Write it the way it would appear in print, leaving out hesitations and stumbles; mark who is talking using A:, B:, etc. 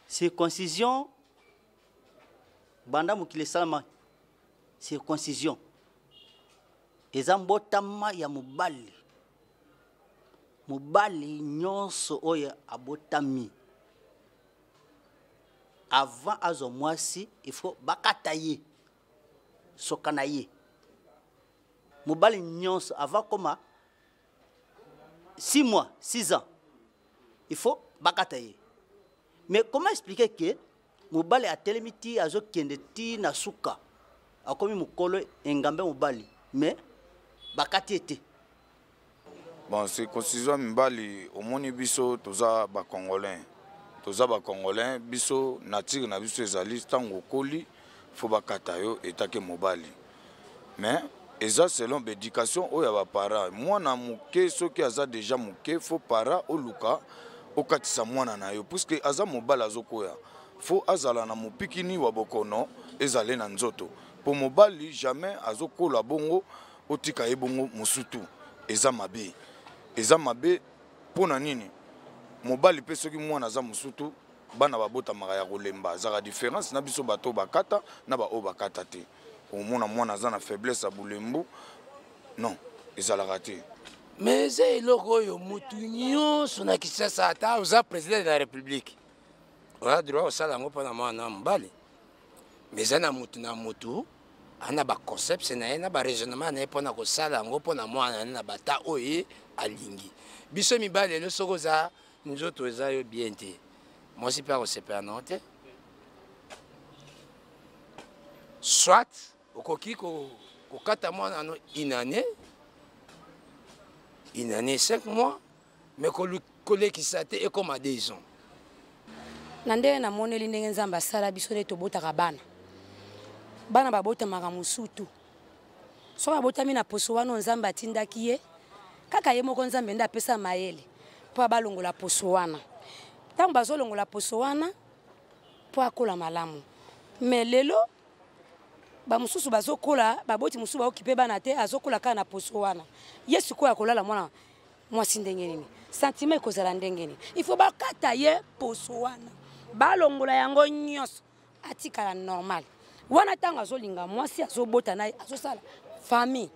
A: Circoncision banda mokili esalama, circoncision eza mbotama ya mobali. Mobali nyonso oyo abotami avant azwa mwasi, il faut bakata ye soka na ye. Mobali nyonso avant koma 6 mois, 6 ans, il faut bakata ye. Mais comment expliquer que mobali atelemi ti azokende ti na suka, akomi mokolo engambe mobali, mais bakati ye te?
B: Bon, circoncision ya mibali, omoni biso toza bacongolais, toza bacongolais. Biso nature na biso ezali ntango okoli, faut bakata yo etake mobali. Mais eza selon baéducation oyo ya baparent. Mwana moke, soki aza déjà moke, faut parent oluka okatisa mwana na yo, puisque aza mobali, azokoya, faut azala na mopikini wa bokono ezale na nzoto. Mpo mobali jamais azokola bongo otika ye bongo mosutu, eza mabe, eza mabe. Mpo na nini? Mobali mpe soki mwana aza mosutu, bana babotamaka ya kolemba. Azalaka différence na biso bato oyo bakata na baoyo bakata te. Omona mwana aza na faiblesse ya bulembu, non, ezalaka te.
C: Mais eza eloko oyo motu nyonso na Kinshasa, ata oza président de la République, oza droit osala yango mpona mwana mobali. Mais eza na motu na motu ana baconcept na ye na baraisonnement na ye mpona kosala yango mpona mwana na ye na bata oyo ye alingi. Biso mibali lelo, soki oza nzoto eza yo bien te, mwasi mpe akosepela nango te. Soit okoki kokata mwana no une année, une année 5 mois, mais kolekisa te ekóma 2 ans.
D: Na ndenge namoneli, ndenge Nzambe asala biso nde tobotaka bana, bana babotamaka mosutu. Soki abotami na poso wana, Nzambe atindaki ye kaka ye moko. Nzambe nde apesa mayele mpo balongola poso wana. Ntango bazolongola poso wana mpo akola malamu. Mais lelo bamosusu bazokola, baboti mosusu baokipe bana te, azokola kaka na poso wana. Ye sikoyo akolala mwana mwasi ndenge nini? Sentiment ekozala ndenge nini? Il faut bakata ye poso wana, balongola yango nyonso, atikala normal. Wana ntango azolinga mwasi, azobota na ye, azosala famille.